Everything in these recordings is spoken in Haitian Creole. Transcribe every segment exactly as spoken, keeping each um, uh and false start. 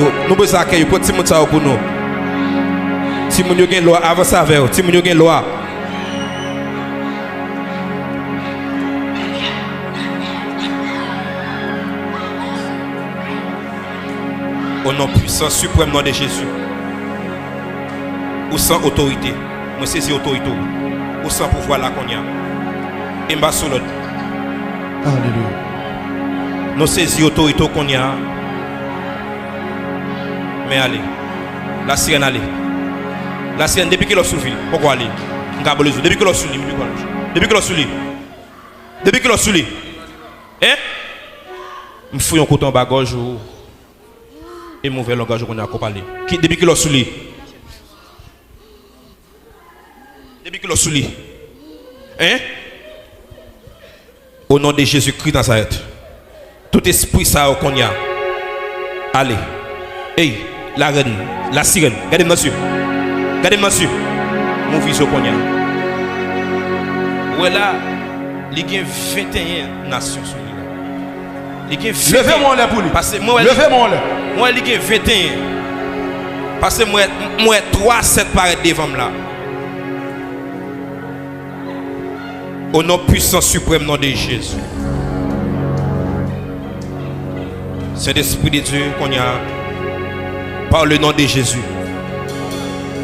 Nou bezwen akèy yo. Pran timoun sa yo pou nou. Timoun yo gen lwa, avanse avè yo. Timoun yo gen lwa. O non pwisan siprèm non de Jezi. Ou san otorite. Mwen sezi otorite w. Ou san pouvwa la kounye a. E m pa sou lòd. Alelouya. Nou sezi otorite w kounye a. Men ale. Lasirèn ale. Lasirèn, depi kilè w sou vil, poko ale. M ka bole zo. Depi kilè w sou li, m di w. Depi kilè w sou li. Depi kilè w sou li. Hein? M fouye yon kouto anba gòj ou. E m ouvè langaj ou kounye a, kòk pale. Ki, depi kilè w sou li? Depi kilè w sou li? Hein? O non de Jezi Kris Nazarèt. Tout espri sa yo kounye a. Ale. Ey, larèn, lasirèn. Gade m nan zye. Gade m nan zye. M ouvri zye w kounye a. Ou wè la, li gen venteyen nasyon sou li la. Li gen venteyen. Leve men w anlè pou li. Pase mwen wè li, leve men w anlè. Mwen wè li gen venteyen. Pase mwen, mwen wè twa sèt parèt devan m la. O non pwisan siprèm non de Jezi. Sentespri de Dye, kounye a, par le nom de Jésus.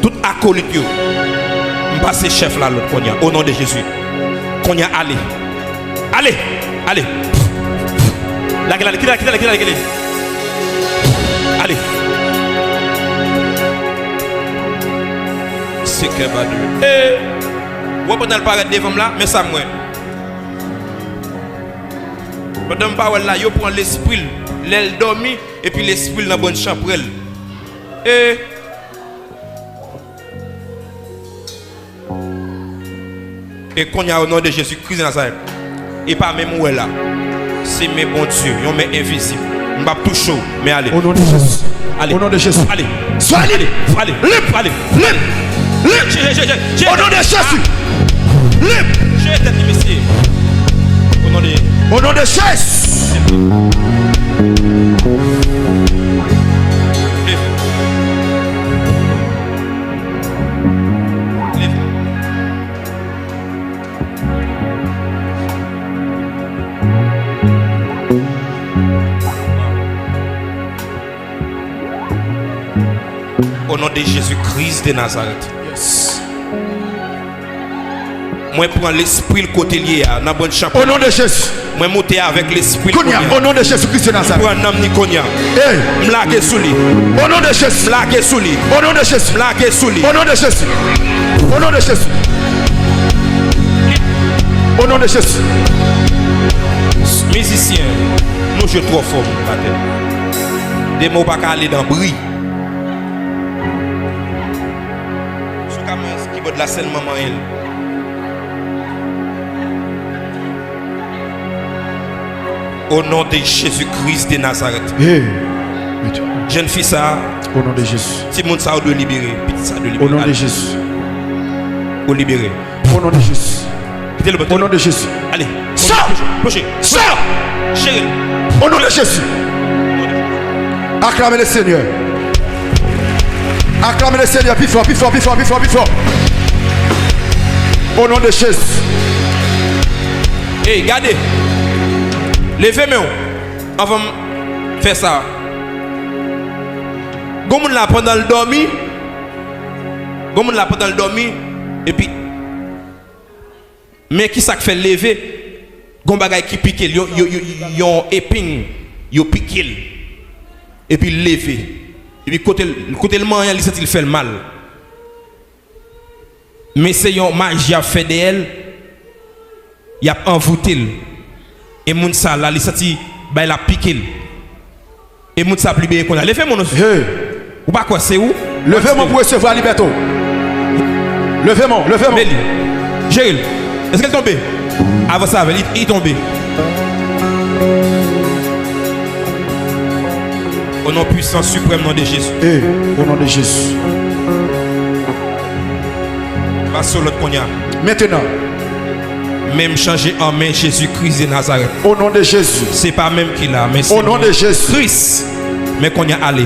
Tout akolit yo, m pase chèf la lòd kounye a, o non de Jezi. Kounye a, ale. Ale! Ale! Lage l ale, kite l ale, kite l ale, kite l ale, kite l ale. Ale! Sekè ba de. E, w wè pandan l parèt devan m la, men sa m wè. Pandan m pa wè l la, yo pran lespri l lè l dòmi, epi lespri l nan bann chanpwèl. E, e kounye a, o non de Jezi Kris de Nazarèt, e pa men m ou wè la. Se men Bondye, yon men envizib. M p ap touche w, men ale. O non de Jezi. Ale. O non de Jezi. Ale. Swa lib. Ale. Lib. Ale. Lib. Lib. Je, je, je, je. O non de Jezi. Lib. Jere tèt li, mesye. O non de, o non de Jezi. Leve. Leve. O non de Jezi Kris de Nazarèt. Yes. Mwen pran lespri l kote l ye a, nan bann chanpwèl. O non de Jezi. Mwen moute avèk lespri l kounye a. Kounye a, o non de Jezi Kris de Nazarèt. M pran nanm li kounye a. Hey. M lage sou li. O non de Jezi. M lage sou li. O non de Jezi. M lage sou li. O non de Jezi. O non de Jezi. O non de Jezi. Mizisyen, nou jwe twò fò, batè. Demen w pa ka ale nan bri. Sou ka mwen kibòd la sèlman manyen l. O non de Jezi Kris de Nazarèt. Hey. Jèn fi sa a, o non de Jezi. Timoun sa a, ou dwe libere. Pitit sa a dwe libere. O non de Jezi. Ou libere. O non de Jezi. Kite l, o non de Jezi. Ale. Sò! Pwoche. Sò! Jere l. O non de Jezi. Aklame le Senyè. Aklame le Senyè. Pi fò, pi fò, pi fò, pi fò, pi fò. O non de Jezi. Ey, gade. Leve men w anvan m fè sa. Gon moun la pandan l dòmi. Gon moun la pandan l dòmi. Epi, men ki sa k fè l leve? Gon bagay ki pike l, yon, yon, yon, yon epeng, yo pike l. Epi l leve. Epi kote l, kote l manyen an, li santi l fè l mal. Men se yon maji y ap fè dèyè l, y ap anvoute l. E moun sa la, li santi bay la pike l. E moun sa ap libere kounye a. Leve men w non. Hey. Ou pa kwè se ou? Leve men w pou resevwa libète w. Leve men w, leve men w. Men li. Jere l. Èske l tonbe? Avanse avè l. Li, li tonbe. O non pwisan siprèm non de Jezi. Hey, o non de Jezi. Pase w lòt kounye a. Mentenan. Men m chanje an men Jezi Kris de Nazarèt. O non de Jezi. Se pa men m ki la, men se, o non de Jezi, Kris. Men kounye a ale.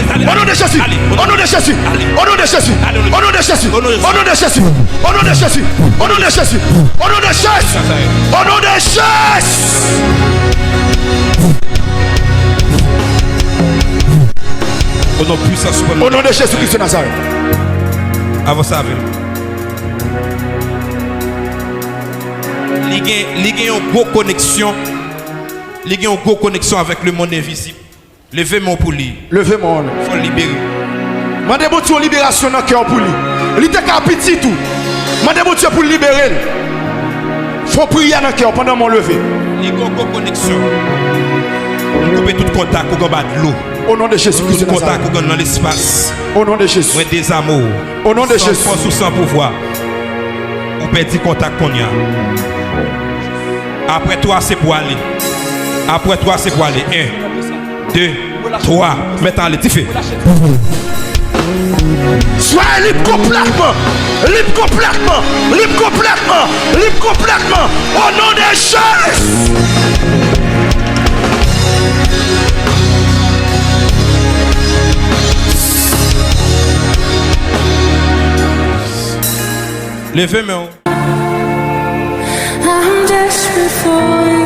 O non de Jezi. O non de Jezi. O non de Jezi. O non de Jezi. O non de Jezi. O non de Jezi. O non de Jezi. O non de Jezi. O non de Jezi. O non pwisan, siprann. O non de Jezi Kris de Nazarèt. Avanse avè m. Li gen, li gen yon gwo koneksyon. Li gen yon gwo koneksyon avèk lemonn envizib. Leve men w pou li. Leve men w. Fò l libere. Mande Bondye yon liberasyon nan kè w pou li. Li te ka piti tou. Mande Bondye pou l libere l. Fè yon priyè nan kè w pandan men w leve. Li gen yon gwo koneksyon. M koupe tout kontak ou gen anba dlo. O non de Jezi Kris de Nazarèt. Tout kontak ou gen nan lespas. O non de Jezi. Mwen dezame w. O non de Jezi. San fòs ou san pouvwa. Ou pèdi kontak kounye a. Aprè twa se pou ale. Aprè twa se pou ale. En, de, twa. Mèt ale, dife. Swa lib konplètman. Lib konplètman. Lib konplètman. Lib konplètman. O non de Jezi. Leve men w. I'm desperate for